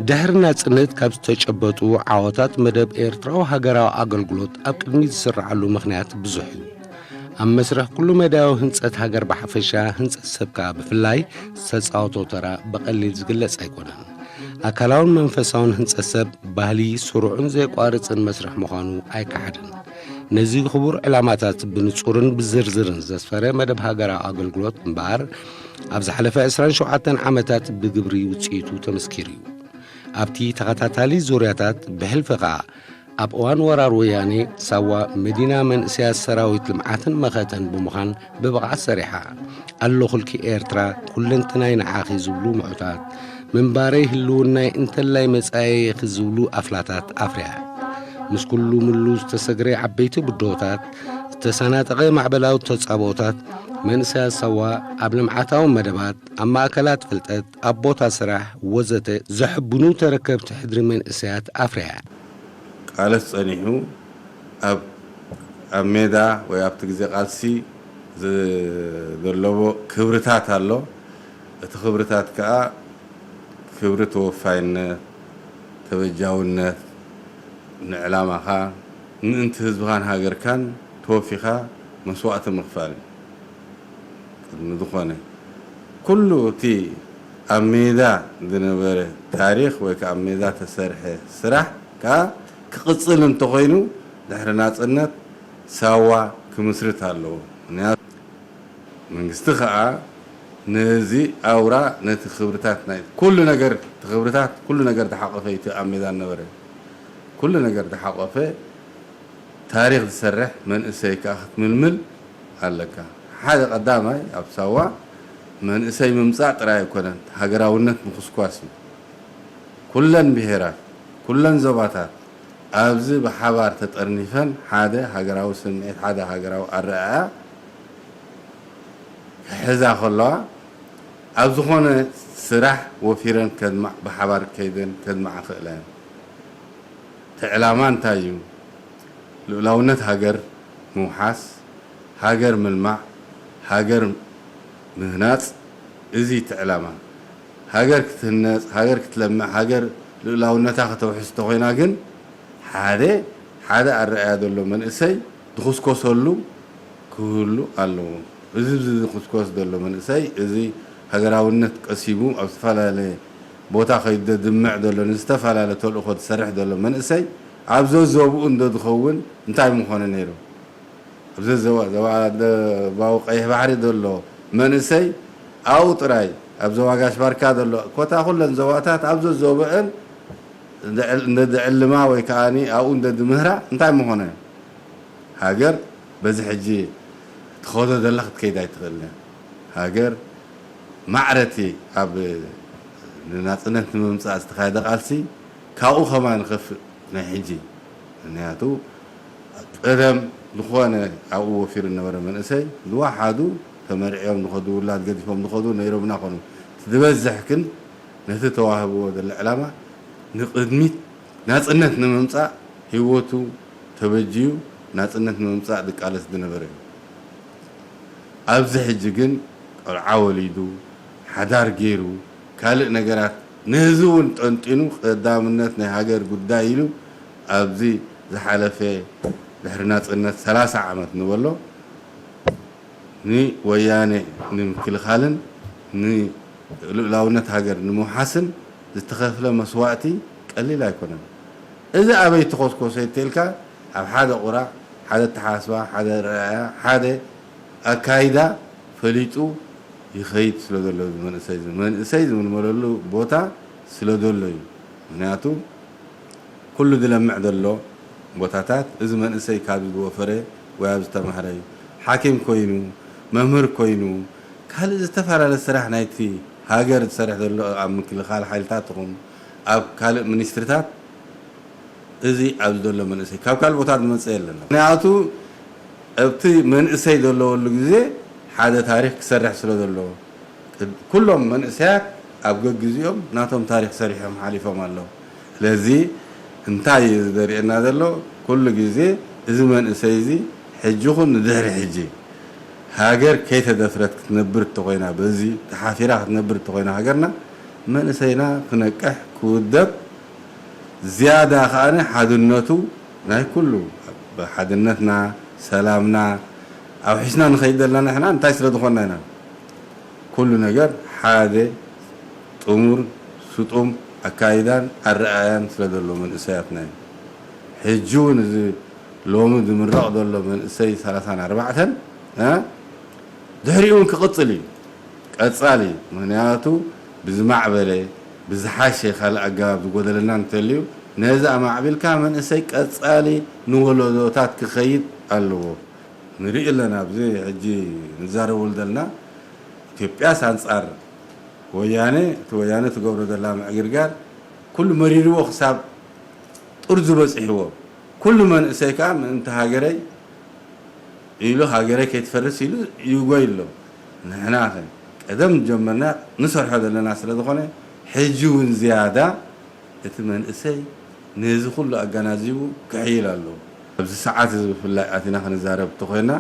ድሕሪ ናጽነት ካብ ዝተጨበጡ ዓወታት መደብ ኤርትራዊ ሃገራዊ ኣገልግሎት ኣብ ቅድሚት ዝስርዓሉ ምኽንያት ብዙሕ እዩ። ኣብ መስርሕ ኩሉ መዳያዊ ህንጸት ሃገር ብሓፈሻ፣ ህንጸት ሰብ ከኣ ብፍላይ ዝተጻወቶ ተራ ብቐሊል ዝግለጽ ኣይኮነን። ኣካላውን መንፈሳውን ህንጸት ሰብ ባህሊ ስሩዕን ዘየቋርጽን መስርሕ ምዃኑ ኣይከሓድን። ነዚ ክቡር ዕላማታት ብንጹርን ብዝርዝርን ዘስፈረ መደብ ሃገራዊ ኣገልግሎት እምበኣር፣ ኣብ ዝሓለፈ ዕስራን ሸውዓተን ዓመታት ብግብሪ ውጽኢቱ ተመስኪሩ እዩ። ኣብቲ ተኸታታሊ ዙርያታት ብሕልፊ ኸኣ ኣብ እዋን ወራር ወያኔ ሳዋ መዲና መንእሰያት ሰራዊት ልምዓትን መኸተን ብምዃን ብብቕዓት ሰሪሓ። ኣለኹልኪ ኤርትራ፣ ኩለንትናይ ንዓኺ ዝብሉ ምዑታት፣ ምንባረይ ህልውናይ እንተላይ መጻኢየኺ ዝብሉ ኣፍላታት ኣፍርያ። ምስ ኩሉ ምሉ ዝተሰግረ ዓበይቲ ብድሆታት፣ ዝተሰናጠቐ ማዕበላዊ ተጻብኦታት፣ መንእሰያት ሳዋ ኣብ ልምዓታዊ መደባት፣ ኣብ ማእከላት ፍልጠት፣ ኣብ ቦታ ስራሕ ወዘተ ዘሕብኑ ተረከብቲ ሕድሪ መንእሰያት ኣፍርያ። ቃለስ ጸኒሑ ኣብ፣ ኣብ ሜዳ ወይ ኣብቲ ግዜ ቃልሲ ዝ-፣ ዘለዎ ክብርታት ኣሎ። እቲ ክብርታት ከኣ ክብሪ ተወፋይነት፣ ተበጃውነት፣ ንዕላማኻ፣ ምእንቲ ህዝብኻን ሃገርካን ተወፊኻ መስዋእቲ ምኽፋል እዩ። ቅድሚ ዝኾነ ኩሉ እቲ ኣብ ሜዳ ዝነበረ ታሪኽ ወይ ከኣ ኣብ ሜዳ ተሰርሐ ስራሕ ከኣ ክቕጽል እንተኾይኑ፣ ድሕሪ ናጽነት ሳዋ ክምስርት ኣለዎ። ምኽንያቱ መንግስቲ ከኣ ነዚ ኣውራ፣ ነቲ ክብርታት ናይ ኩሉ ነገር፣ እቲ ክብርታት ኩሉ ነገር ዝሓቖፈ እዩ፣ እቲ ኣብ ሜዳ ዝነበረ ኩሉ ነገር ዝሓቖፈ ታሪኽ ዝሰርሕ መንእሰይ ከኣ ክትምልምል ኣለካ። ሓደ ቀዳማይ ኣብ ሳዋ መንእሰይ ምምጻእ ጥራይ ኣይኮነን፣ ሃገራውነት ምኹስኳስ እዩ። ኩለን ብሄራት፣ ኩለን ዞባታት ኣብዚ ብሓባር ተጠርኒፈን ሓደ ሃገራዊ ስምዒት፣ ሓደ ሃገራዊ ኣረኣእያ ክሕዛ ከለዋ፣ ኣብ ዝኾነ ስራሕ ወፊረን ከድማ-፣ ብሓባር ከይደን ከድምዓ ክእላ እየን። እቲ ዕላማ እንታይ እዩ? ልኡላውነት ሃገር ምውሓስ፣ ሃገር ምልማዕ፣ ሃገር ምህናጽ፣ እዚ እቲ ዕላማ። ሃገር ክትህነጽ፣ ሃገር ክትለምዕ፣ ሃገር ልኡላውነታ ከተውሕስ እንተኾይና ግን፣ ሓደ፣ ሓደ ኣረኣእያ ዘሎ መንእሰይ ዝኹስኮሰሉ ክህሉ ኣለዎ። እዚ፣ እዚ ዝኹስኮስ ዘሎ መንእሰይ፣ እዚ ሃገራውነት ቀሲሙ ኣብ ዝተፈላለየ ቦታ ከይዱ ዘድምዕ ዘሎ፣ ንዝተፈላለየ ተልእኾ ዝሰርሕ ዘሎ መንእሰይ፣ ኣብ ዘዘውኡ እንዶ ዝኸውን እንታይ ምኾነ ነይሩ? ኣብ ዘዘዋ-፣ ዘዋ-፣ ደቡባዊ ቀይሕ ባሕሪ ዘሎ መንእሰይ ኣብኡ ጥራይ፣ ኣብ ዞባ ጋሽ ባርካ ዘሎ፣ ኮታ ኩለን ዞባታት ኣብ ዘዘውእን እንደ-፣ እንደ ዝዕልማ ወይ ከኣኒ ኣብኡ እንደ ዝምህራ እንታይ ምኾነ? ሃገር በዚ ሕጂ ትኸዶ ዘላ ክትከይድ ኣይትኽእልን እያ። ሃገር ማዕረቲ ኣብ ንናጽነት ንምምጻእ ዝተኻየደ ቃልሲ ካብኡ ከማን ይኸፍእ ናይ ሕጂ። ምኽንያቱ ቀደም ዝኾነ ኣብኡ ወፊሩ ዝነበረ መንእሰይ ዝወሓዱ ተመርዕዮም ዝኸዱ፣ ውላድ ገዲፎም ዝኸዱ ነይሮምና ኮኑ። እቲ ዝበዝሕ ግን ነቲ ተዋህብዎ ዘሎ ዕላማ ንቕድሚት ናጽነት ንምምጻእ ህይወቱ ተበጅዩ ናጽነት ንምምጻእ ዝቃለስ ዝነበረ እዩ። ኣብዚ ሕጂ ግን ቆልዓ ወሊዱ፣ ሓዳር ገይሩ፣ ካልእ ነገራት ነዚ እውን ጠንጢኑ ቀዳምነት ናይ ሃገር ጉዳይ ኢሉ ኣብዚ ዝሓለፈ ድሕሪ ናጽነት ሰላሳ ዓመት ንበሎ ንወያነ ንምክልኻልን ንልኡላውነት ሃገር ንምውሓስን ዝተኸፍለ መስዋእቲ ቀሊል ኣይኮነን። እዚ ኣበይ ተኾስኮሰ እንተኢልካ፣ ኣብ ሓደ ቁራዕ፣ ሓደ ኣተሓሳስባ፣ ሓደ ረኣያ፣ ሓደ ኣካይዳ ፈሊጡ ይኸይድ ስለ ዘሎ፣ እዚ መንእሰይ እዚ መንእሰይ ዝምልመለሉ ቦታ ስለ ዘሎ እዩ። ምክንያቱ ኩሉ ዝለምዕ ዘሎ ቦታታት፣ እዚ መንእሰይ ካብ ዝወፈረ ወይ ኣብ ዝተማህረ እዩ። ሓኪም ኮይኑ፣ መምህር ኮይኑ፣ ካልእ ዝተፈላለየ ስራሕ ናይቲ ሃገር ዝሰርሕ ዘሎ፣ ኣብ ምክልኻል ሓይልታት ትኹን ኣብ ካልእ ሚኒስትሪታት፣ እዚ ኣብዚ ዘሎ መንእሰይ ካብ ካልእ ቦታ ዝመጸ የለን። ምክንያቱ ኣብቲ መንእሰይ ዘለወሉ ግዜ ሓደ ታሪኽ ክሰርሕ ስለ ዘለዎ፣ ኩሎም መንእሰያት ኣብ ገግዜኦም ናቶም ታሪኽ ሰሪሖም ሓሊፎም ኣለዉ። ስለዚ እንታይ እዩ ዘርእየና ዘሎ? ኩሉ ግዜ እዚ መንእሰይ እዚ ሕጂ ኹን ንድሕሪ ሕጂ ሃገር ከይተደፍረት ክትነብር እንተኾይና፣ በዚ ተሓፊራ ክትነብር እንተኾይና ሃገርና፣ መንእሰይና ክነቅሕ፣ ክውደብ፣ ዝያዳ ከኣ ሓድነቱ ናይ ኩሉ፣ ብሓድነትና፣ ሰላምና ኣውሒስና ንኸይድ ዘለና ንሕና እንታይ ስለ ዝኾንና ኢና? ኩሉ ነገር ሓደ ጥሙር ስጡም ኣካይዳን ኣረኣያን ስለ ዘሎ መንእሰያትና እዩ። ሕጂ እውን እዚ ሎሚ ዝምረቕ ዘሎ መንእሰይ ሰላሳን ኣርባዕተን፣ እ፣ ድሕሪኡ እውን ክቕጽል እዩ። ቀጻሊ፣ ምኽንያቱ ብዝማዕበለ፣ ብዝሓሸ ካልእ ኣገባብ ዝጎደለና እንተልዩ፣ ነዚ ኣማዕቢልካ መንእሰይ ቀጻሊ ንወለዶታት ክኸይድ ኣለዎ። ንርኢ ኣለና፣ ኣብዚ ሕጂ ንዛረበሉ ዘለና፣ ኢትዮጵያስ ኣንጻር ወያነ፣ እቲ ወያነ ትገብሮ ዘላ ምዕግርጋር፣ ኩሉ መሪርዎ ክሳብ ጥርዙ በጺሕዎ። ኩሉ መንእሰይ ከኣ ምእንቲ ሃገረይ ኢሉ፣ ሃገረይ ከይትፈርስ ኢሉ ይጎይ ኣሎ። ንሕና ኸ ቀደም ጀመርና ንሰርሖ ዘለና ስለ ዝኾነ፣ ሕጂ እውን ዝያዳ እቲ መንእሰይ ነዚ ኩሉ ኣገናዚቡ ክሕይል ኣለዎ። ኣብዚ ሰዓት እዚ ብፍላይ ኣቲና ክንዛረብ እንተኾይና፣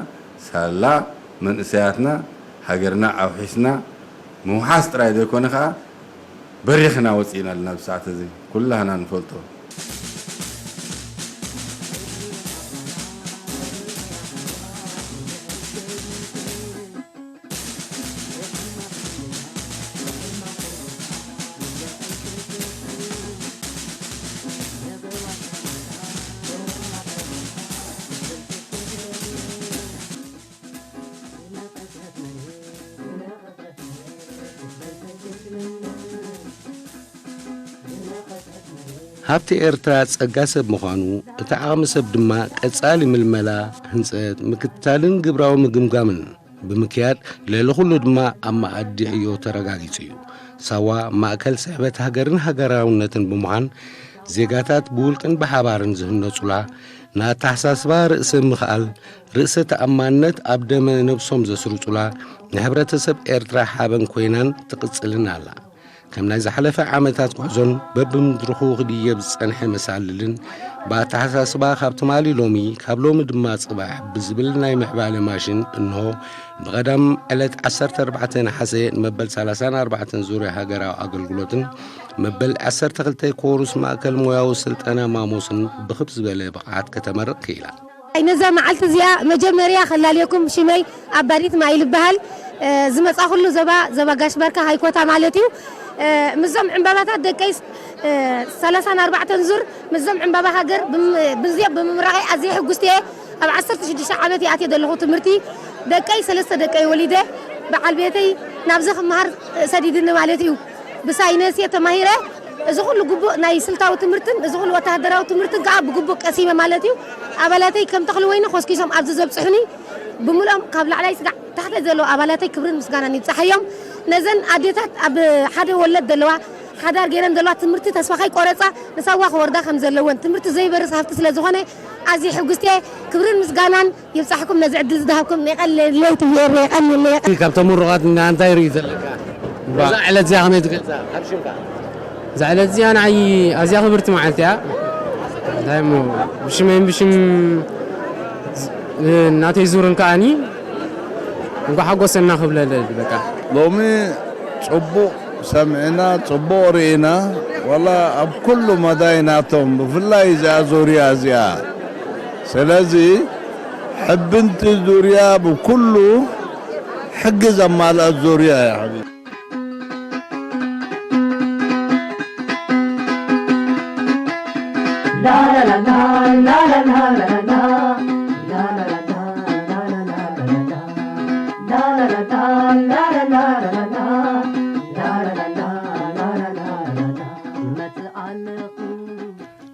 ሳላ መንእሰያትና ሃገርና ኣውሒስና ምውሓስ ጥራይ ዘይኮነ ኸኣ በሪኽና ወጺእና ኣለና። ኣብዚ ሰዓት እዚ ኩላህና ንፈልጦ። ሃብቲ ኤርትራ ጸጋ ሰብ ምዃኑ፣ እቲ ዓቕሚ ሰብ ድማ ቀጻሊ ምልመላ፣ ህንጸት፣ ምክትታልን ግብራዊ ምግምጋምን ብምክያድ፣ ልዕሊ ኩሉ ድማ ኣብ መኣዲ ዕዮ ተረጋጊጹ እዩ። ሳዋ ማእከል ስሕበት ሃገርን ሃገራውነትን ብምዃን፣ ዜጋታት ብውልቅን ብሓባርን ዝህነጹላ፣ ንኣተሓሳስባ ርእሰ ምኽኣል፣ ርእሰ ተኣማንነት ኣብ ደመ ነብሶም ዘስርጹላ፣ ንሕብረተሰብ ኤርትራ ሓበን ኮይናን ትቕጽልን ኣላ። ከም ናይ ዝሓለፈ ዓመታት ጉዕዞን በብምድርኹ ክድየብ ዝጸንሐ መሳልልን፣ ብኣተሓሳስባ ካብ ትማሊ ሎሚ፣ ካብ ሎሚ ድማ ጽባሕ ብዝብል ናይ ምዕባለ ማሽን፣ እንሆ ብቐዳም ዕለት ዓሰርተ ኣርባዕተ ነሓሰ ንመበል ሰላሳን ኣርባዕተን ዙርያ ሃገራዊ ኣገልግሎትን መበል ዓሰርተ ክልተ ኮሩስ ማእከል ሞያዊ ስልጠና ማሞስን ብኽብ ዝበለ ብቕዓት ከተመርቕ ክኢላ። ኣይ፣ ነዛ መዓልቲ እዚኣ መጀመርያ ከላልየኩም ሽመይ ኣባዲት ማይል ይበሃል። እ፣ ዝመጻኹሉ ዞባ፣ ዞባ ጋሽ ባርካ ሃይኮታ ማለት እዩ። እ፣ ምስዞም ዕምባባታት ደቀይ፣ እ፣ ሰላሳን ኣርባዕተን ዙር ምስዞም ዕምባባ ሃገር ብም-፣ ብዚኦም ብምምራቐይ ኣዝየ ሕጉስቲ እየ። ኣብ ዓሰርተ ሽዱሽተ ዓመት እየ ኣትየ ዘለኹ ትምህርቲ። ደቀይ፣ ሰለስተ ደቀይ ወሊደ፣ በዓል ቤተይ ናብዚ ክመሃር ሰዲድኒ ማለት እዩ። ብሳይነስ እየ ተማሂረ። እዚ ኩሉ ግቡእ ናይ ስልታዊ ትምህርትን እዚ ኩሉ ወተሃደራዊ ትምህርትን ከዓ ብግቡእ ቀሲመ ማለት እዩ። ኣባላተይ ከም ተኽሊ ወይኒ ኮስኪሶም ኣብዚ ዘብፅሑኒ ብምልኦም ካብ ላዕላይ ስጋዕ ታሕተይ ዘለዉ ኣባላተይ ክብርን ምስጋናን ይብፃሓዮም። ነዘን ኣዴታት ኣብ ሓደ ወለድ ዘለዋ ሓዳር ገይረን ዘለዋ ትምህርቲ ተስፋ ከይቆረፃ ንሳዋ ክወርዳ ከም ዘለወን ትምህርቲ ዘይበርስ ሃፍቲ ስለ ዝኾነ ኣዝየ ሕጉስቲ እየ። ክብርን ምስጋናን ይብጻሕኩም ነዚ ዕድል ዝደሃብኩም። የቐንየለይ ትብየር፣ የቐንየለይ፣ የቐንየለይ። ካብ ተመሩቓት እንታይ ርኢ ዘለካ? እዛ ዕለት እዚኣ ከመይ ትገልጻ? ካብ ሽምካ? እዛ ዕለት እዚኣ ንዓይ ኣዝያ ክብርቲ መዓልቲ እያ። እንታይ እሞ ብሽመይን ብሽም ናተይ ዙርን ከዓኒ እንኳዕ ሓጎሰና ክብለለይ በቃ። ሎሚ ጽቡቕ ሰሚዕና፣ ጽቡቕ ርኢና፣ ዋላ ኣብ ኩሉ መዳይ ናቶም፣ ብፍላይ እዚኣ ዙርያ እዚኣ። ስለዚ ሕብንቲ ዙርያ ብኩሉ ሕጊ ዘማልአት ዙርያ እያ ሓቢቢ።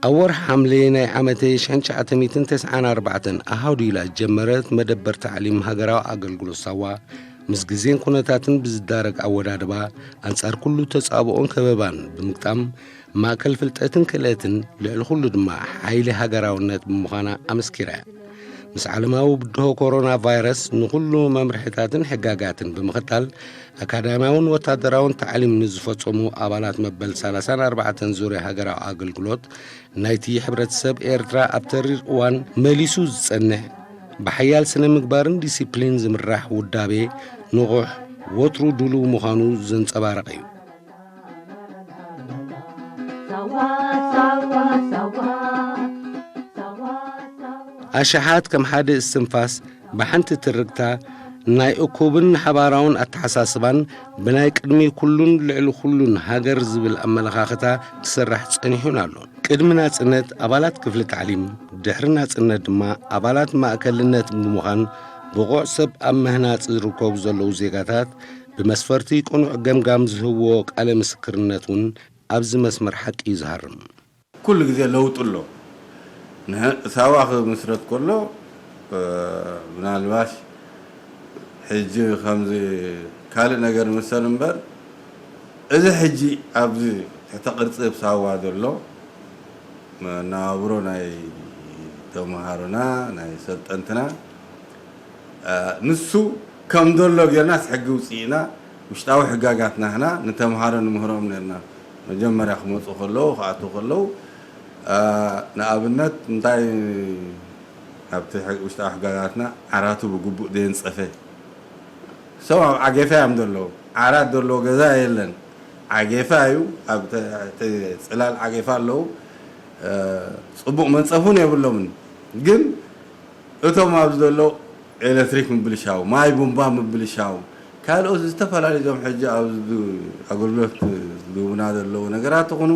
ኣብ ወርሒ ሓምለ ናይ ዓመተ ሽሕን ትሽዓተ ሚእትን ተስዓን ኣርባዕተን ኣሃዱ ኢላ ዝጀመረት መደበር ታዕሊም ሃገራዊ ኣገልግሎት ሳዋ፣ ምስ ግዜን ኩነታትን ብዝዳረግ ኣወዳድባ፣ ኣንጻር ኩሉ ተጻብኦን ከበባን ብምግጣም፣ ማእከል ፍልጠትን ክእለትን፣ ልዕሊ ኩሉ ድማ ሓይሊ ሃገራውነት ብምዃና ኣመስኪራ እያ። ምስ ዓለማዊ ብድሆ ኮሮና ቫይረስ፣ ንኹሉ መምርሒታትን ሕጋጋትን ብምኽታል፣ ኣካዳሚያውን ወታደራውን ታዕሊም ንዝፈጸሙ ኣባላት መበል ሰላሳን ኣርባዕተን ዙርያ ሃገራዊ ኣገልግሎት ናይቲ ሕብረተሰብ ኤርትራ፣ ኣብ ተሪር እዋን መሊሱ ዝጸንሕ፣ ብሓያል ስነ ምግባርን ዲሲፕሊን ዝምራሕ ውዳቤ፣ ንቑሕ፣ ወትሩ ድሉው ምዃኑ ዘንጸባረቐ እዩ። ኣሽሓት ከም ሓደ እስትንፋስ ብሓንቲ ትርግታ፣ ናይ እኩብን ሓባራውን ኣተሓሳስባን፣ ብናይ ቅድሚ ኩሉን ልዕሊ ኩሉን ሃገር ዝብል ኣመለኻኽታ ክስራሕ ጸኒሑን ኣሎ። ቅድሚ ናጽነት ኣባላት ክፍሊ ታዕሊም፣ ድሕሪ ናጽነት ድማ ኣባላት ማእከልነት ብምዃን፣ ብቑዕ ሰብ ኣብ ምህናጽ ዝርከቡ ዘለዉ ዜጋታት፣ ብመስፈርቲ ቅኑዕ ገምጋም ዝህብዎ ቃለ ምስክርነት እውን ኣብዚ መስመር ሓቂ እዩ ዝሃርም። ኩሉ ግዜ ለውጢ ኣሎ። ንሕ-፣ ሳዋ ክምስረት ከሎ፣ እ፣ ምናልባሽ ሕጂ ከምዚ ካልእ ነገር ምሰል እምበር፣ እዚ ሕጂ ኣብዚ ትሕተ ቅርጺ ኣብ ሳዋ ዘሎ መነባብሮ ናይ ተምሃሮና፣ ናይ ሰልጠንትና፣ እ፣ ንሱ ከም ዘሎ ጌርናስ ሕጊ ውጽኢና፣ ውሽጣዊ ሕጋጋትና ህና ንተምሃሮ ንምህሮም ነርና። መጀመርያ ክመጹ ከለዉ፣ ክኣትዉ ከለዉ፣ እ፣ ንኣብነት እንታይ ኣብቲ ሕግ-፣ ውሽጣዊ ሕጋጋትና ዓራቱ ብግቡእ ደየንጸፈ። ሰው ኣብ ዓጌፋ እዮም ዘለዉ። ዓራት ዘለዎ ገዛ የለን። ዓጌፋ እዩ። ኣብ ተ-፣ ተ-፣ ጽላል ዓጌፋ ኣለዉ። እ፣ ጽቡቕ መንጸፍ እውን የብሎምን። ግን እቶም ኣብዚ ዘለዉ ኤሌክትሪክ ምብልሻው፣ ማይ ቡምባ ምብልሻው፣ ካልኦት ዝተፈላለዩ እዞም ሕጂ ኣብዚ ኣገልግሎት ዝህቡና ዘለዉ ነገራት ይኹኑ፣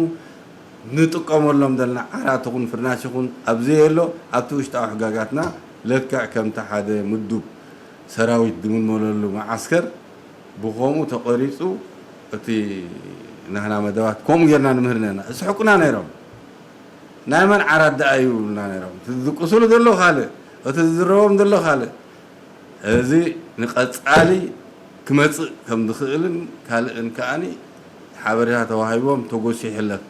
ንጥቀመሎም ዘለና ዓራት ይኹን ፍርናሽ ይኹን ኣብዚ የሎ፣ ኣብቲ ውሽጣዊ ሕጋጋትና ልክዕ ከምቲ ሓደ ምዱብ ሰራዊት ዝምልመለሉ መዓስከር ብኸምኡ ተቐሪጹ፣ እቲ ናህና መደባት ከምኡ ጌርና ንምህር ነርና። ይስሕቁና ነይሮም። ናይ መን ዓራት ደኣ እዩ ይብሉና ነይሮም። እቲ ዝድቅስሉ ዘሎ ካልእ፣ እቲ ዝዝረቦም ዘሎ ካልእ። እዚ ንቐጻሊ ክመጽእ ከም ዝኽእልን ካልእን ከኣኒ ሓበሬታ ተዋሂቦም ተጎሲሑ ይሕለፍ።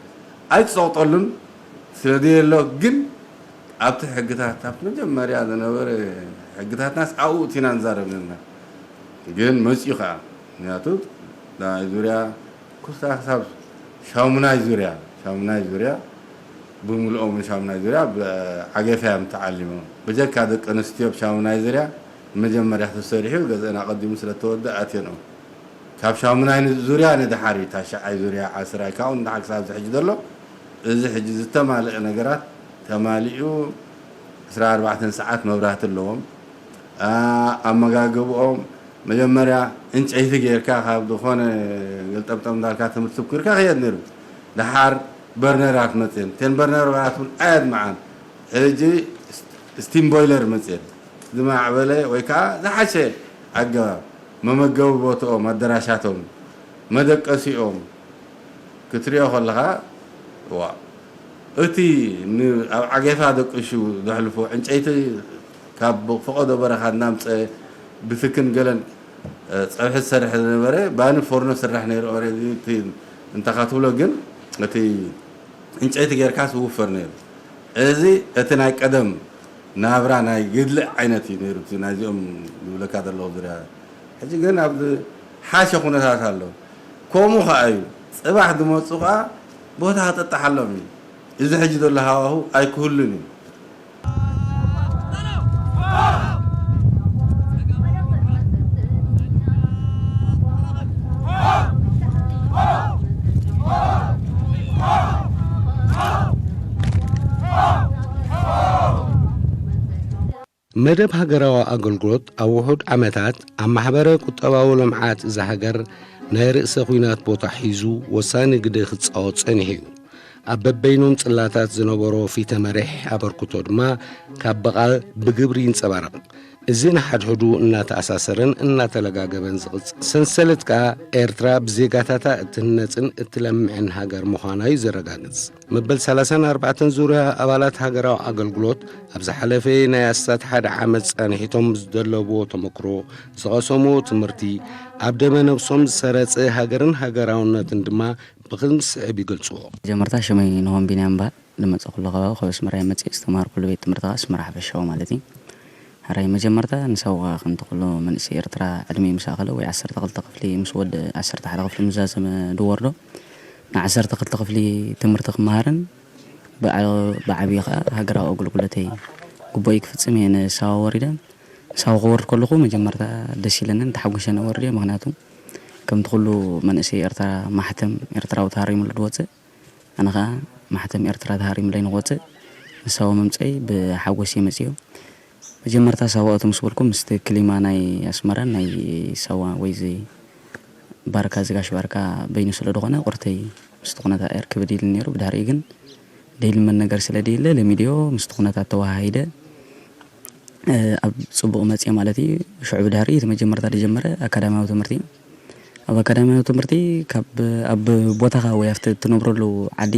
ኣይትጸቕጠሉን፣ ስለ ዘየሎ ግን ኣብቲ ሕግታት፣ ኣብቲ መጀመርያ ዝነበረ ሕግታትናስ ኣብኡ እቲ ኢና ንዛረብ ነርና። ግን መጺኡ ከኣ፣ ምኽንያቱ ናይ ዙርያ ኩስታ ክሳብ ሻሙናይ ዙርያ፣ ሻሙናይ ዙርያ ብምልኦም ሻሙናይ ዙርያ ብዓገፋ እዮም ተዓሊሞም። ብጀካ ደቂ ኣንስትዮ ኣብ ሻሙናይ ዙርያ መጀመርያ ተሰሪሑ ገዝአን ኣቐዲሙ ስለ እተወድአ ኣትየንኦም። ካብ ሻሙናይ ዙርያ ንደሓር እዩ፣ ታሽዓይ ዙርያ፣ ዓስራይ፣ ካብኡ ንደሓር ክሳብ እዚ ሕጂ ዘሎ፣ እዚ ሕጂ ዝተማልአ ነገራት ተማሊኡ፣ ዕስራ ኣርባዕተ ሰዓት መብራህቲ ኣለዎም። ኣ-፣ ኣመጋግብኦም መጀመርያ ዕንጨይቲ ጌርካ ካብ ዝኾነ ገልጠምጠም እንዳልካ ትምህርቲ ትኩርካ ክየድ ነይሩ። ደሓር በርነራት መፅየን። እተን በርነራት እውን ኣየድምዓን። ሕጂ ስቲም ቦይለር መፅየን። ዝማዕበለ ወይ ከዓ ዝሓሸ ኣገባብ መመገቢ ቦትኦም፣ ኣደራሻቶም፣ መደቀሲኦም ክትሪኦ ከለኻ፣ ዋ፣ እቲ ን-፣ ኣብ ዓጌፋ ደቅሹ ዘሕልፎ ዕንጨይቲ ካብ ፈቐዶ በረኻ እናምፀ ብትክን ገለን፣ እ፣ ፀብሒ ዝሰርሕ ዝነበረ ባኒ ፎርኖ ስራሕ ነይሩ። ኦሬዲ እቲ እንተ ኻትብሎ ግን እቲ ዕንጨይቲ ጌርካ ዝውፈር ነይሩ። እዚ እቲ ናይ ቀደም ናብራ ናይ ገድሊ ዓይነት እዩ ነይሩ፣ እቲ ናይዚኦም ዝብለካ ዘለኹ ዙርያ። ሕጂ ግን ኣብ ሓሸ ኩነታት ኣሎ። ከምኡ ኸዓ እዩ። ጽባሕ ዝመጹ ኸዓ ቦታ ክጥጣሓሎም እዩ። እዚ ሕጂ ዘሎ ሃዋሁ ኣይክህሉን እዩ። መደብ ሃገራዊ ኣገልግሎት ኣብ ውሑድ ዓመታት ኣብ ማሕበረ ቁጠባዊ ልምዓት እዛ ሃገር ናይ ርእሰ ኲናት ቦታ ሒዙ ወሳኒ ግደ ክጻወት ጸኒሑ እዩ። ኣብ በበይኖም ጽላታት ዝነበሮ ፊተ መሪሕ ኣበርክቶ ድማ ካብ ብቓል ብግብሪ ይንጸባረቕ። እዚ ንሓድሕዱ እናተኣሳሰረን እናተለጋገበን ዝቕጽል ሰንሰለት ከኣ ኤርትራ ብዜጋታታ እትህነጽን እትለምዕን ሃገር ምዃና እዩ ዘረጋግጽ። መበል ሰላሳን ኣርባዕተን ዙርያ ኣባላት ሃገራዊ ኣገልግሎት ኣብ ዝሓለፈ ናይ ኣስታት ሓደ ዓመት ጸኒሒቶም ዝደለብዎ ተመክሮ፣ ዝቐሰምዎ ትምህርቲ፣ ኣብ ደመ ነብሶም ዝሰረጸ ሃገርን ሃገራውነትን ድማ ብኽምስዕብ ይገልጽዎ። መጀመርታ ሽመይ ንሆም ቢንያም እምበሃል። ዝመጸኹሉ ከባቢ ካብ ኣስመራ እየ መጺእ። ዝተማሃርኩሉ ቤት ትምህርቲ ከኣ ኣስመራ ሓፈሻዊ ማለት እዩ። ሕራይ መጀመርታ ንሳዋ ከምቲ ኩሉ መንእሰይ ኤርትራ ዕድመ ምስ ኣኸለ ወይ ዓሰርተ ክልተ ክፍሊ ምስ ወድእ፣ ዓሰርተ ሓደ ክፍሊ ምስ ዛዘመ ዝወርዶ፣ ን ዓሰርተ ክልተ ክፍሊ ትምህርቲ ክመሃርን ብዓ-፣ ብዓብዪ ከኣ ሃገራዊ ኣገልግሎተይ ግቡእይ ክፍጽም እየ ንሳዋ ወሪደ። ንሳዋ ክወርድ ከለኹ መጀመርታ ደስ ኢለንን ተሓጒሰን እወርድ እየ። ምኽንያቱ ከምቲ ኩሉ መንእሰይ ኤርትራ ማሕተም ኤርትራዊ ተሃሪሙሉ ዝወጽእ፣ ኣነ ኸኣ ማሕተም ኤርትራ ተሃሪሙለይ ንክወጽእ ንሳዋ ምምጸይ ብሓጎስ እየ መጺኦ። መጀመርታ ሳዋ እቱ ምስ በልኩ ምስቲ ክሊማ ናይ ኣስመራን ናይ ሳዋ ወይ እዚ ባርካ፣ እዚ ጋሽ ባርካ በይኑ ስለ ዝኾነ ቁርተይ ምስቲ ኩነታት ኣየር ክብድ ኢሉኒ ነይሩ። ብድሕሪኡ ግን ደይልመድ ነገር ስለ ደየለ ለሚድዮ ምስቲ ኩነታት ተወሃሂደ፣ እ፣ ኣብ ጽቡቕ መጽየ ማለት እዩ። ሽዑ ብድሕሪ እቲ መጀመርታ ዝጀመረ ኣካዳሚያዊ ትምህርቲ እዩ። ኣብ ኣካዳሚያዊ ትምህርቲ ካብ፣ ኣብ ቦታኻ ወይ ኣብቲ እትነብረሉ ዓዲ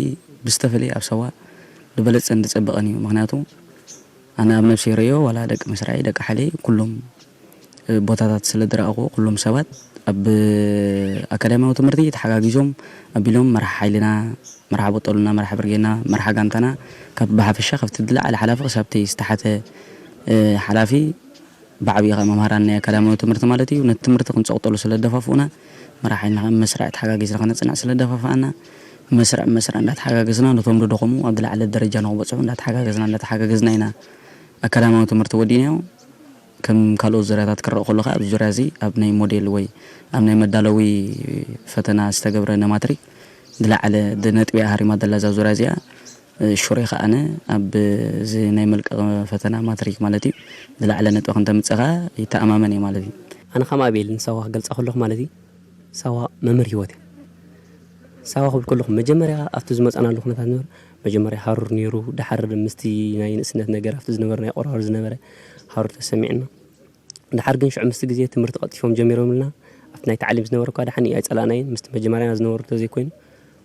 ብዝተፈለየ ኣብ ሳዋ ዝበለጸን ዝጸበቐን እዩ። ምኽንያቱ ኣነ ኣብ ነብሰይ ይርእዮ፣ ዋላ ደቂ መስርዐይ፣ ደቂ ሓይለይ፣ ኩሎም፣ እ፣ ቦታታት ስለ ዝረኣኹ፣ ኩሎም ሰባት ኣብ ኣካዳሚያዊ ትምህርቲ ተሓጋጊዞም ኣቢሎም መራሒ ሓይልና፣ መራሒ ቦጠሉና፣ መራሒ ብርጌና፣ መራሒ ጋንታና፣ ካብ ብሓፈሻ ካብቲ ዝለዓለ ሓላፊ ክሳብ እቲ ዝተሓተ፣ እ፣ ሓላፊ ብዓብዪ ከኣ መምሃራን ናይ ኣካዳሚያዊ ትምህርቲ ማለት እዩ፣ ነቲ ትምህርቲ ክንጸቕጠሉ ስለ ዝደፋፍኡና፣ መራሒ ሓይልና ከኣ መስርዕ ተሓጋጊዝና ከነጽንዕ ስለ ዝደፋፍኣና፣ መስርዕ መስርዕ እንዳተሓጋገዝና ነቶም ዝደኸሙ ኣብ ዝለዓለ ደረጃ ንኽበጽሑ እንዳተሓጋገዝና፣ እንዳተሓጋገዝና ኢና ኣካዳሚያዊ ትምህርቲ ወዲእናዮ። ከም ካልኦት ዙርያታት ክረኣ ከሎ ከኣ ኣብዚ ዙርያ እዚ ኣብ ናይ ሞዴል ወይ ኣብ ናይ መዳለዊ ፈተና ዝተገብረ ንማትሪክ ዝለዓለ ነጥቢ እያ ሃሪማ ዘላ እዛ ዙርያ እዚኣ። ሽሮይ ከኣ ኣነ ኣብ እዚ ናይ መልቀቂ ፈተና ማትሪክ ማለት እዩ ዝለዓለ ነጥቢ ከም ተምጽእ ከኣ ይተኣማመን እየ ማለት እዩ። ኣነ ከም ኣቤል ንሳዋ ክገልጻ ከለኹ ማለት እዩ፣ ሳዋ መምህር ህይወት እያ። ሳዋ ክብል ከለኹ መጀመርያ ኣብቲ ዝመጻናሉ ኩነታት ነበር፣ መጀመርያ ሃሩር ነይሩ፣ ደሓር ምስቲ ናይ ንእስነት ነገር ኣብቲ ዝነበረ ናይ ቆራር ዝነበረ ሃሩር ተሰሚዕና። ደሓር ግን ሽዑ ምስቲ ግዜ ትምህርቲ ቀልጢፎም ጀሚሮምልና። ኣብቲ ናይ ታዕሊም ዝነበረ እኳ ደሓን እዩ ኣይጸላእናይን፣ ምስቲ መጀመርያና ዝነበሩ ተዘይኮይኑ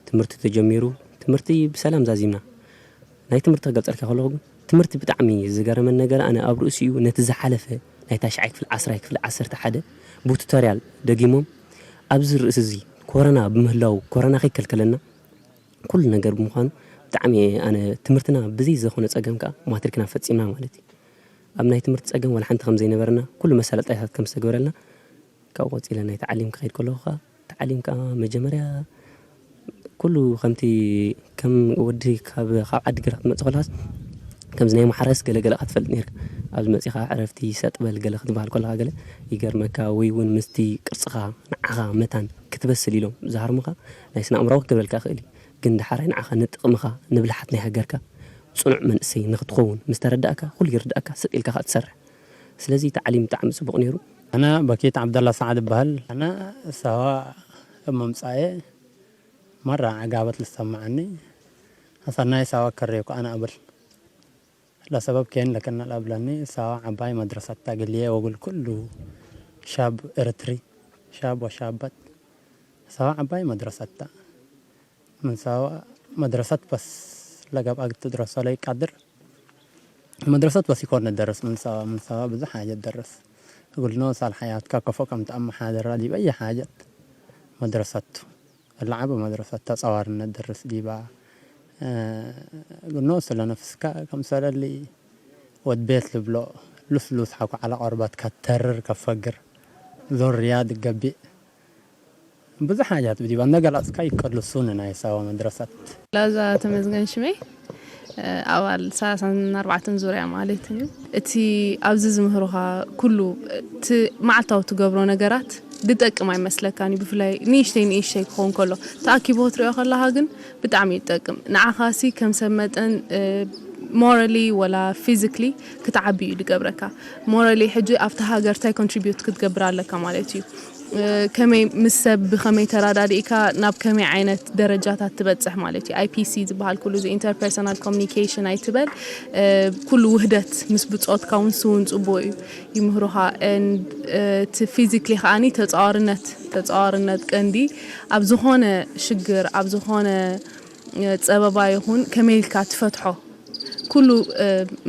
ትምህርቲ ተጀሚሩ፣ ትምህርቲ ብሰላም ዛዚምና። ናይ ትምህርቲ ክገልጸልካ ከለኹ ግን ትምህርቲ ብጣዕሚ ዝገረመን ነገር ኣነ ኣብ ርእሲኡ ነቲ ዝሓለፈ ናይ ታሽዓይ ክፍሊ፣ ዓስራይ ክፍሊ፣ ዓሰርተ ሓደ ብቱቶርያል ደጊሞም ኣብዚ ርእሲ እዚ ኮረና ብምህላው ኮረና ከይከልከለና ኩሉ ነገር ብምዃኑ ብጣዕሚ ኣነ ትምህርትና ብዘይ ዝኾነ ጸገም ከኣ ማትሪክና ፈጺምና ማለት እዩ። ኣብ ናይ ትምህርቲ ጸገም ዋላ ሓንቲ ከም ዘይነበረና ኩሉ መሳለጥያታት ከም ዝተገበረልና ካብኡ ቀጺለ ናይ ተዓሊም ክኸይድ ከለኹ ከኣ ተዓሊም ከኣ መጀመርያ ኩሉ ከምቲ ከም ወዲ ካብ፣ ካብ ዓዲግራት ትመጽእ ከለኻስ ከምዚ ናይ ማሕረስ ገለ ገለ ክትፈልጥ ነይርካ። ኣብዚ መጺኻ ዕረፍቲ ሰጥ በል ገለ ክትበሃል ከለኻ ገለ ይገርመካ፣ ወይ እውን ምስቲ ቅርጽኻ ንዓኻ መታን ክትበስል ኢሎም ዝሃርሙኻ ናይ ስነ ኣእምራዊ ክገብረልካ ይኽእል እዩ። ግን ደሓራይ ንዓኻ ንጥቕምኻ ንብልሓት ናይ ሃገርካ ጽኑዕ መንእሰይ ንኽትኸውን ምስ ተረዳእካ ኩሉ ይርዳእካ፣ ስቕ ኢልካ ከኣ ትሰርሕ። ስለዚ ተዓሊም ብጣዕሚ ጽቡቕ ነይሩ። ኣነ በኪት ዓብደላ ሰዓድ እበሃል። ኣነ ሳዋ ኣብ ምምጻኤ ማራ ዕጋበት ዝሰማዓኒ፣ ኣሰናይ ሳዋ ከሬኩ ኣነ እብል። ለሰበብ ኬን ለከና ለእብለኒ፣ ሳዋ ዓባይ መድረሰት ተግልየ ወግል ኩሉ ሻብ ኤርትሪ፣ ሻብ ወሻበት፣ ሳዋ ዓባይ መድረሰት ተ። ምን ሳዋ መድረሰት በስ ለገብአ ትድረሶ ለይቃድር፣ መድረሰት በስ ይኮን ደርስ ምን ሳዋ፣ ምን ሳዋ ብዙሕ ሓጀት ደርስ። እግልኖ ሳል ሓያትካ ከፎ ከም ተአመሓደራ ዲብ አይ ሓጀት መድረሰቱ። ለዓበ መድረሰት ተጸዋርነት ደርስ ዲባ። እ፣ እግልኖ ስለ ነፍስካ ከም ሰለሊ ወድ ቤት ልብሎ፣ ሉስ ሉስ ሓኩ ዓለ ቆርበትካ ተርር ከፈግር። ዞር ሪያድ ገቢእ። ብዙሕ ሓጃት ብዲባ እናገላጽካ ይቀልሱ ንናይ ሳዋ መድረሳት። ላዛ ተመዝገን ሽመይ፣ እ፣ ኣባል ሰላሳን ኣርባዕተን ዙርያ ማለት እዩ። እቲ ኣብዚ ዝምህሩኻ ኩሉ፣ እቲ መዓልታዊ ትገብሮ ነገራት ዝጠቅም ኣይመስለካን እዩ። ብፍላይ ንእሽተይ ንእሽተይ ክኸውን ከሎ፣ ተኣኪቡ ክትሪኦ ከለኻ ግን ብጣዕሚ እዩ ዝጠቅም። ንዓኻሲ ከም ሰብ መጠን፣ እ፣ ሞራሊ ወላ ፊዚክሊ ክትዓቢ እዩ ዝገብረካ። ሞራሊ ሕጂ ኣብቲ ሃገር እንታይ ኮንትሪቢዩት ክትገብር ኣለካ ማለት እዩ። ከመይ ምስ ሰብ ብኸመይ ተራዳዲእካ ናብ ከመይ ዓይነት ደረጃታት ትበፅሕ ማለት እዩ። I P C ዝበሃል ኩሉ እዚ interpersonal communication ኣይትበል፣ ኩሉ ውህደት ምስ ብፆትካ እውን ስውን ፅቡቅ እዩ፣ ይምህሩኻ። And እቲ physically ከዓኒ ተፃዋርነት ተፃዋርነት ቀንዲ ኣብ ዝኾነ ሽግር ኣብ ዝኾነ ፀበባ ይኹን ከመይ ኢልካ ትፈትሖ ኩሉ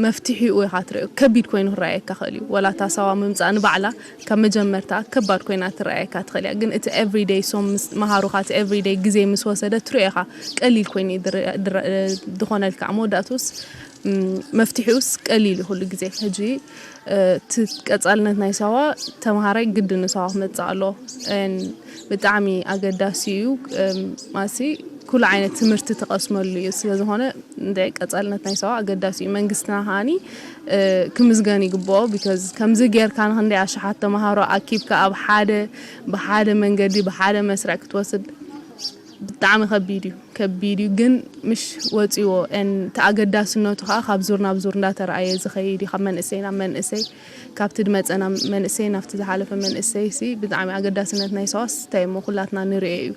መፍትሒኡ ኢኻ ትሪኦ። ከቢድ ኮይኑ ክረኣየካ ክእል እዩ። ወላ እታ ሳዋ ምምፃእ ንባዕላ ካብ መጀመርታ ከባድ ኮይና ትረኣየካ ትኽእል እያ። ግን እቲ everyday ሶም ምስ መሃሩኻ እቲ everyday ግዜ ምስ ወሰደ ትሪኦ ኢኻ ቀሊል ኮይኑ እዩ ዝረ- ዝረ- ዝኾነልካ። ኣብ መወዳእትኡስ ም፣ መፍትሒኡስ ቀሊል እዩ ኩሉ ግዜ። ሕጂ እቲ ቀፃልነት ናይ ሳዋ ተምሃራይ ግድን ንሳዋ ክመፅእ ኣሎ። ብጣዕሚ ኣገዳሲ እዩ። ማሲ ኩሉ ዓይነት ትምህርቲ ትቐስመሉ እዩ። ስለዝኾነ እንደ ቀፃልነት ናይ ሳዋ ኣገዳሲ እዩ። መንግስትና ከዓኒ ክምዝገን ይግብኦ። Because ከምዚ ጌርካ ንክንደይ ኣሽሓት ተምሃሮ ኣኪብካ ኣብ ሓደ ብሓደ መንገዲ ብሓደ መስርዕ ክትወስድ ብጣዕሚ ከቢድ እዩ። ከቢድ እዩ ግን ምሽ ወፂዎ። እቲ ኣገዳስነቱ ከዓ ካብ ዙር ናብ ዙር እንዳተረኣየ ዝኸይድ እዩ። ካብ መንእሰይ ናብ መንእሰይ ካብቲ ድመፀ ናብ መንእሰይ ናብቲ ዝሓለፈ መንእሰይ ሲ ብጣዕሚ ኣገዳስነት ናይ ሰዋስ እንታይ እሞ ኩላትና ንሪኦ እዩ።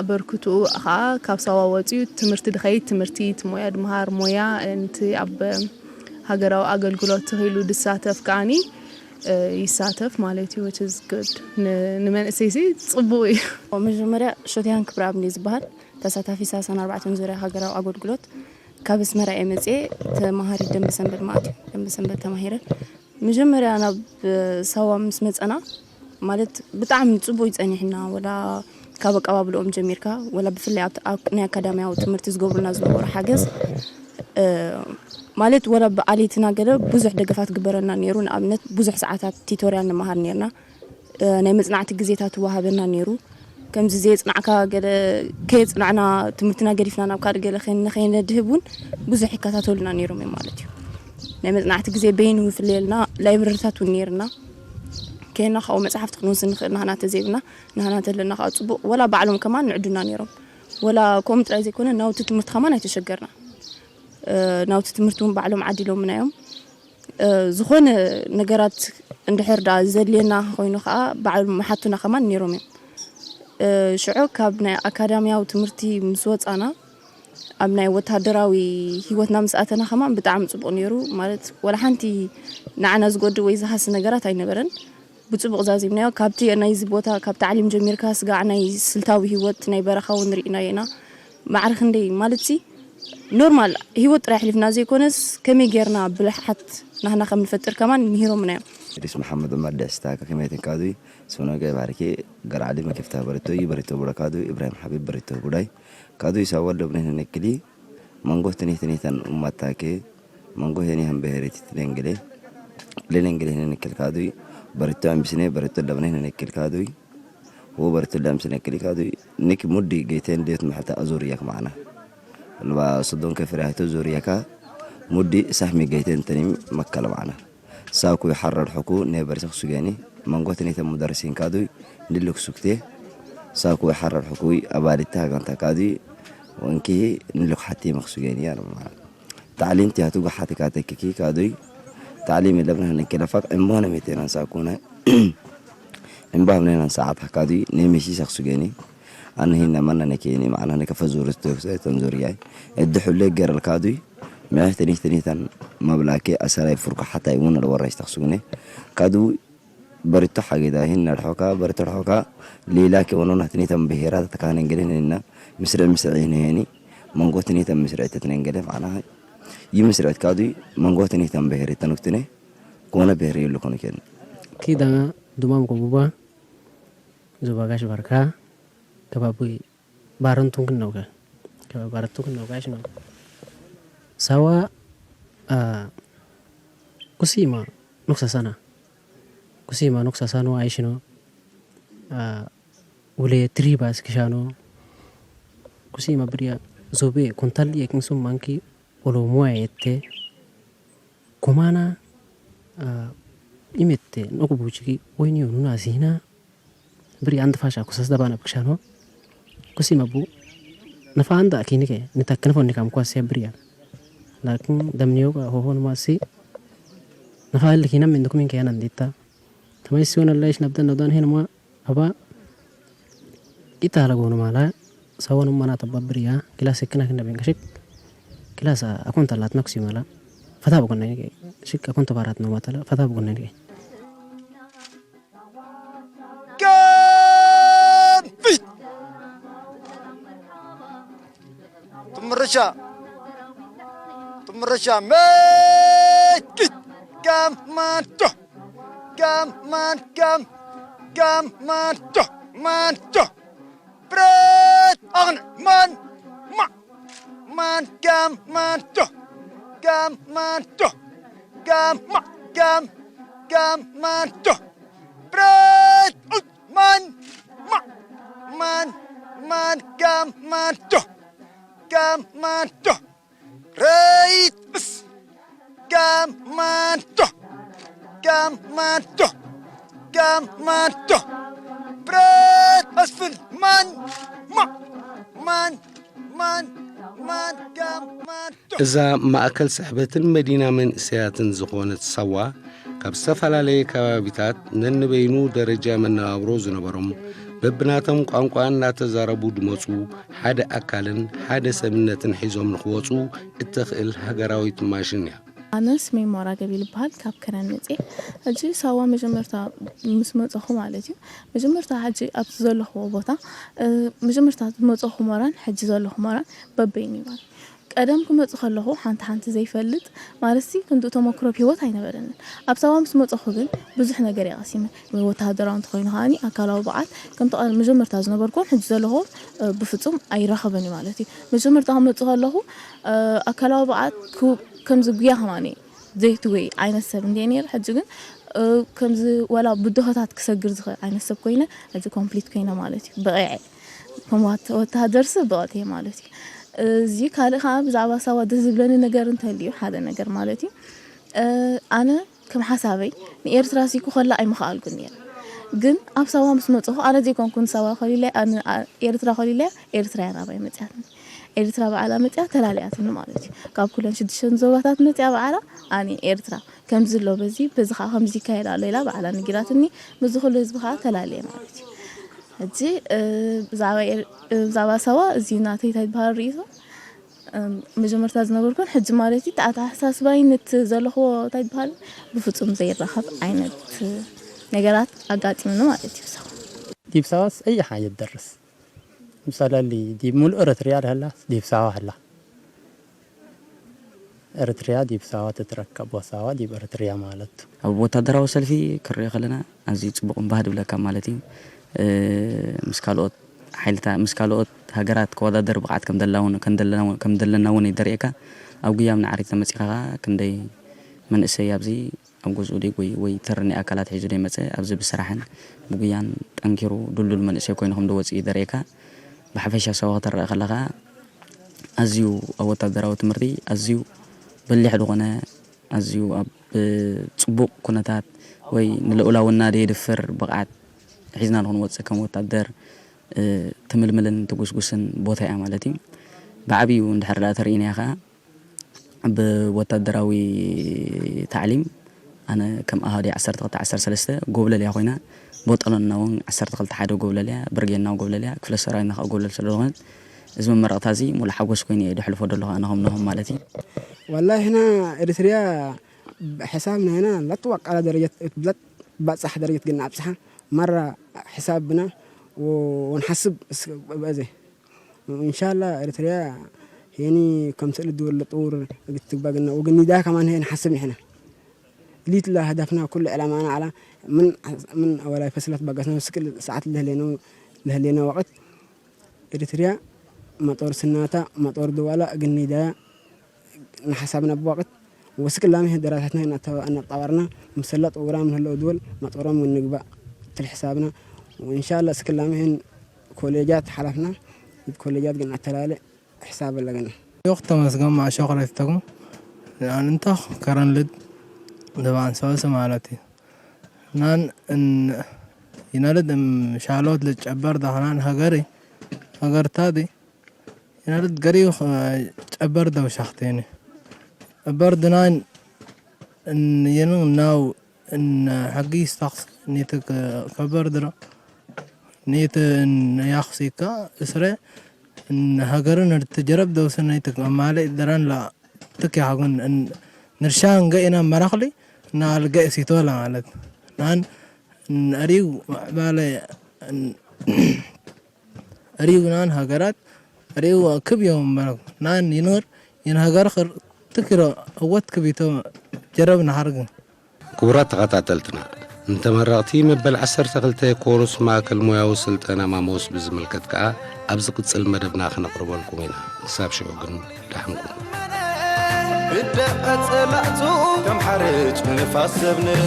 ኣበርክትኡ ከዓ ካብ ሰዋ ወፂኡ ትምህርቲ ድኸይድ ትምህርቲ እቲ ሞያ ድምሃር ሞያ እቲ ኣብ ሃገራዊ ኣገልግሎት ተኽኢሉ ድሳተፍ ከዓኒ ይሳተፍ ማለት እዩ። Which is good። ንመንእሰይ ሲ ፅቡቅ እዩ። መጀመርያ ሾቲያን ክብረኣብ እንደ ዝበሃል ተሳታፊ ሰላሳን ኣርባዕተን ዙርያ ሃገራዊ ኣገልግሎት ካብ ኣስመራ እየ መፅኤ። ተማሃሪ ደንበ ሰንበት ማለት እዩ። ደንበ ሰንበት ተማሂረ። መጀመርያ ናብ ሳዋ ምስ መፀና ማለት ብጣዕሚ ፅቡቅ ይፀኒሕና። ወላ ካብ ኣቀባብልኦም ጀሚርካ ወላ ብፍላይ ኣብቲ ናይ ኣካዳሚያዊ ትምህርቲ ዝገብሩና ዝነበሩ ሓገዝ ማለት ወላ ብዓሌትና ገለ ብዙሕ ደገፋት ግበረና ነይሩ። ንኣብነት ብዙሕ ሰዓታት ቲቶርያል ንመሃር ነርና። ናይ መፅናዕቲ ግዜታት ትወሃበና ነይሩ። ከምዚ ዘየፅናዕካ ገለ ከየፅናዕና ትምህርትና ገዲፍና ናብ ካልእ ገለ ከይነ- ከይነድህብ እውን ብዙሕ ይከታተሉና ነይሮም እዮም ማለት እዩ። ናይ መፅናዕቲ ግዜ በይኑ ይፍለየልና። ላይብረሪታት እውን ነይርና። ከይና ካብኡ መፅሓፍቲ ክንወስድ ንኽእል ናህና ተዘይብና ናህና ተለና ከዓ ፅቡቅ ወላ ባዕሎም ከማን ንዕዱና ነይሮም። ወላ ከምኡ ጥራይ ዘይኮነ ናውቲ ትምህርቲ ከማን ኣይተሸገርና። ናውቲ ትምህርቲ እውን ባዕሎም ዓዲሎምና እዮም። ዝኾነ ነገራት እንድሕር ዳ ዘድልየና ኮይኑ ከዓ ባዕሎም መሓቱና ከማን ነይሮም እዮም። ሽዑ ካብ ናይ ኣካዳሚያዊ ትምህርቲ ምስ ወፃና ኣብ ናይ ወታደራዊ ሂወትና ምስ ኣተና ከማን ብጣዕሚ ፅቡቅ ነይሩ። ማለት ወላ ሓንቲ ንዓና ዝጎድእ ወይ ዝሃሲ ነገራት ኣይነበረን። ብፅቡቅ ዛዚምናዮ። ካብቲ ናይዚ ቦታ ካብ ታዕሊም ጀሚርካ ስጋዕ ናይ ስልታዊ ሂወት ናይ በረኻ እውን ርኢናዮ ኢና። ማዕረ ክንደይ ማለት ሲ ኖርማል ሂወት ጥራይ ኣሕሊፍና ዘይኮነስ ከመይ ጌርና ብልሓት ናህና ከም ንፈጥር ከማን ምሂሮምና እዮም። እድሪስ መሓመድ ዑመር ደስታ ከከመይትን ካዱይ ስኖገ ባርኬ ገርዓሊ መከፍታ በረቶ እዩ በረቶ ቡረ ካዱ ኢብራሂም ሓቢብ በረቶ ጉዳይ ካዱ ይሳወል ደብነ ነክሊ መንጎ ትኔት ትኔታን ኡማታኬ መንጎ ሄኒ ሀምበሄሬቲ ትደንግሌ ለነንግሌ ነክል ካዱይ በረቶ ኣምስኔ በረቶ ደብነ ነክል ካዱይ ወበርትላ ምስለ ክሊካቱ ንክ ሙዲ ገይተን ዴት ምሕታ ዙርያክ ማዕና ልባ ስዶን ከፍራህቶ ዙርያካ ሙዲ ሳህሚ ገይተን ተኒም መከለ ማዕና ሳኩ ይሓረድ ሕኩ ኔበርሲ ክሱገኒ መንጎት ኔተ ሙደርሲን ካዱይ ንልክ ሱክቴ ሳኩ ይሓረድ ሕኩይ ኣባሊታ ጋንታ ካዱይ ወንኪሂ ንልክ ሓቲ መክሱገኒ ያለ ማዕና ታዕሊም ቲያቱ ጋሓቲ ካተክኪ ካዱይ ታዕሊም የለብን ህነኪ ለፋቅ እሞነ ሜቴናን ሳኩነ እምባብ ነናን ሰዓት ካዱይ ኔሜሲ ሰክሱገኒ ኣነሂን ነመና ነኬኒ ማዕና ነከፈ ዙርስ ተንዙርያይ እድ ሑለ ገረል ካዱይ ምዕህ ተኒህ ተኒህታን መብላኬ ኣሰራይ ፍርኩ ሓታይ እውን ለወራሽ ተክሱግነ ካዱ በርቶ ሓጌዳ ሂን ነድሖካ በርቶ ድሖካ ሌላ ኬ ወኖና ተኒተን ብሄራት ተካነን ገለ ነና ምስርዕ ምስርዕ ይነሄኒ መንጎ ተኒተን ምስርዕ ተትነን ገለ ማዕና ይምስርዕ ካዱ መንጎ ተኒተን ብሄር ተንክትነ ኮነ ብሄር የሉ ኮነ ኬን ኪዳና ዱማም ኮቡባ ዞባጋሽ ባርካ ከባቢ ባረንቱን ክነውከ ከባቢ ባረንቱን ክነውከ ኣይሽኖ ሳዋ ኩሲማ ኑክሳሳና ኩሲማ ኑክሳሳኖ ኣይሽኖ ውለ ትሪባስ ክሻኖ ኩሲማ ብድያ ዞቤ ኮንታል የክንሱም ማንኪ ኦሎሞያ የቴ ኮማና ኢሜቴ ኖኩ ቡችኪ ወይኒዮ ኑና ሲና ብሪ አንድ ፋሻ ኩሰስ ደባና ብክሻኖ ኩሲ መቡ ነፋ አንዳ ኪኒከ ንታክንፎ ኒካም ኳስ ብሪያ ላኪን ደምኒዮ ሆሆን ማሲ ነፋ ልኪና ምን ዱኩሚን ከያና እንዲታ ተማይሲ ወነ ላይሽ ነብደን ነብዳን ሄን ማ Aba, ita lagu nama la, sawan mana tababri ya, kila sekna kena bengkasik, kila sa akon talat nak simala, fata bukan nani kay, sik akon tabarat nama tala, fata bukan nani kay. Kan fit. Tumrasha. Tumrasha. Mekit. Kam manto. Kam man kam. Kam manto. Manto. Pret. Agn. Man. Ma. Man kam manto. Kam manto. Kam ma. Kam. Kam manto. Pret. Ut. Man. Ma. Man. Man kam manto. Kam manto. Reit. Kam manto. Kam manto. Kam manto. Pret. Asfል። Man። ማ። ማን። ማን። ማን። ጋም። ማን። እዛ ማእከል ስሕበትን መዲና መንእሰያትን ዝኾነት ሳዋ፣ ካብ ዝተፈላለየ ከባቢታት ነንበይኑ ደረጃ መነባብሮ ዝነበሮም፣ በብናቶም ቋንቋ እናተዛረቡ ዝመጹ፣ ሓደ ኣካልን ሓደ ሰብነትን ሒዞም ንኽወጹ እተኽእል ሃገራዊት ማሽን እያ። ኣነ ስመይ ሞራ ገቢል ይበሃል። ካብ ከረን መጽየ። ሕጂ ሳዋ መጀመርታ ምስ መጸኹ ማለት እዩ። መጀመርታ ሕጂ ኣብዚ ዘለኹዎ ቦታ፣ እ፣ መጀመርታ ዝመጸኹ ሞራን ሕጂ ዘለኹ ሞራን በበይኑ እዩ ማለት እዩ። ቀደም ክመጽእ ከለኹ ሓንቲ ሓንቲ ዘይፈልጥ ማለትሲ ክንድኡ ተመክሮ ኣብ ህይወት ኣይነበረንን። ኣብ ሳዋ ምስ መጸኹ ግን ብዙሕ ነገር እየ ቀሲመ። ወተሃደራዊ እንተኾይኑ ከኣኒ ኣካላዊ ብቕዓት ከምቲ ቀደም መጀመርታ ዝነበርኩዎን ሕጂ ዘለኹዎን፣ እ፣ ብፍጹም ኣይራኸብን እዩ ማለት እዩ። መጀመርታ ክመጽእ ከለኹ፣ እ፣ ኣካላዊ ብቕዓት ክው-፣ ከምዚ ጉያ ከማኒ ዘይትጎይ ዓይነት ሰብ እንድየ ነይረ። ሕጂ ግን፣ እ፣ ከምዚ ዋላ ብድሆታት ክሰግር ዝኽእል ዓይነት ሰብ ኮይነ፣ ሕጂ ኮምፕሊት ኮይነ ማለት እዩ። በቒዐ። ከም ዋት-፣ ወተሃደርሲ በቒዐ ማለት እዩ። እዚ ካልእ ከኣ ብዛዕባ ሳዋ ደስ ዝብለኒ ነገር እንተልዩ፣ ሓደ ነገር ማለት እዩ። እ፣ ኣነ ከም ሓሳበይ ንኤርትራ ሲኩ ከላ ኣይምኸኣልኩን ነይረ። ግን ኣብ ሳዋ ምስ መጽኹ ኣነ ዘይኮንኩን ሳዋ ከሊለ፣ ኣነ፣ ኣ-፣ ኤርትራ ከሊለ፣ ኤርትራ እያ ናባይ መጽያትኒ። ኤርትራ ባዕላ መጽያ ተላልያትኒ ማለት እዩ። ካብ ኩለን ሽዱሽተን ዞባታት መጽያ ባዕላ፣ ኣነ ኤርትራ ከምዚ ኣሎ በዚ፣ በዚ ከኣ ከምዚ ይካየድ ኣሎ ኢላ ባዕላ ነጊራትኒ። ምስዚ ኩሉ ህዝቢ ከኣ ተላልየ ማለት እዩ። ሕጂ፣ እ፣ ብዛዕባ ኤር-፣ እ፣ ብዛዕባ ሳዋ እዚ ናተይ እንታይ ዝበሃል ርእይቶ፣ እ፣ መጀመርታ ዝነበርኩን ሕጂ ማለት እዩ፣ እቲ ኣተሓሳስባይ ነቲ ዘለኽዎ እንታይ ዝበሃል ብፍጹም ዘይራኸብ ዓይነት ነገራት ኣጋጢሙኒ ማለት እዩ። ሳዋ። ዲብ ሳዋስ እያ ሓየት ደርስ። ምሳሌ ዲብ ሙሉእ ኤረትርያ ደህላስ ዲብ ሳዋ ህላ? ኤረትርያ ዲብ ሳዋ ትትረከብ ወሳዋ ዲብ ኤረትርያ ማለት። ኣብ ወታደራዊ ሰልፊ ክንሪኦ ከለና ኣዝዩ ጽቡቕ እምባህ ድብለካ ማለት እዩ። እ፣ ምስ ካልኦት ሓይልታ-፣ ምስ ካልኦት ሃገራት ክወዳደር ብቕዓት ከም ደላ እውን፣ ከም ደለና እውን፣ ከም ደለና እውን እዩ ደርእየካ። ኣብ ጉያ ኣብ ናዕሪት ተመጺኻ ከኣ ክንደይ መንእሰይ ኣብዚ ኣብ ገዝኡ ደይጎይ ወይ ተርኒ ኣካላት ሒዙ ደይመጸ፣ ኣብዚ ብስራሕን ብጉያን ጠንኪሩ ድልዱል መንእሰይ ኮይኑ ከም ዝወጽእ እዩ ዘርእየካ። ብሓፈሻ ሰው ክትረአ ከለኻ፣ ኣዝዩ ኣብ ወታደራዊ ትምህርቲ ኣዝዩ በሊሕ ዝኾነ፣ ኣዝዩ ኣብ ጽቡቕ ኩነታት ወይ ንልኡላውና ደየድፍር ብቕዓት ሒዝና ንኽንወጽእ ከም ወታደር፣ እ፣ ትምልምልን ትጉስጉስን ቦታ እያ ማለት እዩ። ብዓብዩ እንድሕር ደኣ ተርኢናያ ከኣ፣ ብወታደራዊ ታዕሊም ኣነ ከም ኣሃዱ ዓሰርተ ክልተ ዓሰርተ ሰለስተ ጎብለል እያ ኮይና፣ ቦጠሎንና እውን ዓሰርተ ክልተ ሓደ ጎብለል እያ፣ ብርጌድና እውን ጎብለል እያ፣ ክፍለ ሰራዊትና ከኣ ጎብለል ስለ ዝኾነት፣ እዚ መመረቕታ እዚ ሙሉእ ሓጎስ ኮይኑ እየ ደሕልፎ ዘለኹ ኣነ ከም ነሆም ማለት እዩ። والله هنا إريتريا حسابنا هنا لا توقع على درجة، لا تبصح درجة قلنا أبصحة مرة حسابنا و-، ونحسب اس-، بأزي. إن شاء الله إريتريا يعني كم سنة دول لطور قد تبقى قلنا وقلنا ده كمان هي نحسب نحن. ليت لا هدفنا كل علمانا على من، من أول فصلت بقسنا سكل ساعات اللي هلينا، اللي هلينا وقت. إريتريا مطور سناتا مطور دوالا قلنا ده ንሓሳብና ብወቕት ወስክ ላምህ ደራሳትና እናተ-፣ እናጣወርና ምሰላ ጥውራም ንህለው ድወል መጦሮም ንግባእ ትል ሕሳብና። ወእንሻላ እስክ ላምህን ኮሌጃት ሓላፍና ይብ ኮሌጃት ግን ኣተላለ ሕሳብ ኣለገና። ዮኽ ተመስገን ማዕሾ ክረፍተኩም ንኣንንታ ከረንልድ ደባን ሰበስ ማለት እዩ። ናን እን-፣ ይነልድ እም ሻሎት ልጨበር ዳኽናን ሀገሪ ሀገርታዲ ይነልድ ገሪው ጨበር ደው ሻኽቴኒ ጨበር ድናን እን የንን ናው እን ሐጊ ስታክስ ኒትክ ከበር ድሮ ኔት ያኽሲካ እስረ ሃገርን እርትጀረብ ደውሰነይትክ ማለ ደረን ላ ትክ ያኽጉን ንርሻን ገኢና መራኽሊ ናል ገእ ሲቶላ ማለት ናን እሪው ማዕባለ እሪው ናን ሃገራት እሪው ክብ እዮም መረክ ናን ይኖር ይን ሃገር ትክሮ እወት ክቢቶ ጀረብ ናሃርግ። ክቡራት ተኸታተልትና፣ ንተመረቕቲ መበል ዓሰርተ ክልተ ኮርስ ማእከል ሞያዊ ስልጠና ማሞስ ብዝምልከት ከኣ ኣብ ዝቕጽል መደብና ክነቕርበልኩም ኢና። ክሳብ ሽዑ ግን ደሓን ኩኑ። ብደቀ ጸላእቱ ከም ሓርጭ ንፋስ ዘብነነ።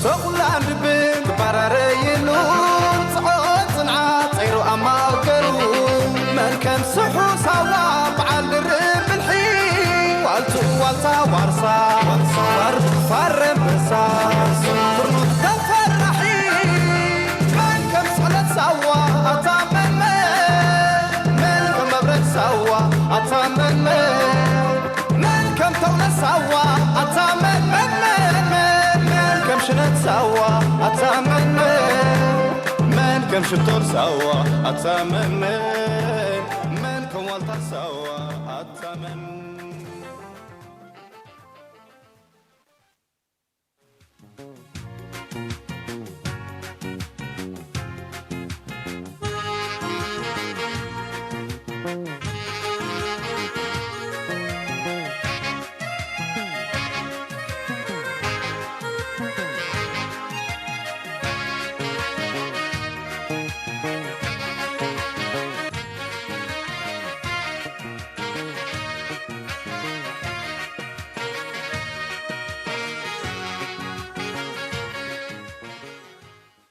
ተቑላን ድብን ክባራረይሉ፣ ጽዖት ጽንዓት ጸይሩ ኣብ ማእከሉ። መን ከም ስሑ ሳዋ በዓል ድርብ ብልሒ፣ ዋልቱ ዋልታ ዋርሳ፣ ዋርሳ፣ ዋርሳ፣ ፋረ ኣንበሳ፣ ፍርኑት ተፈራሒ። መን ከም ጸሎት ሳዋ ኣታ መን መን፣ መን ከም መብረድ ሳዋ ኣታ መን መን፣ መን ከም ተውለት ሳዋ ኣታ መን መን መን መን፣ መን ከም ሽነት ሳዋ ኣታ መን መን፣ መን ከም ሽቶር ሳዋ ኣታ መን መን፣ መን ከም ዋልታ ሳዋ ኣታ መን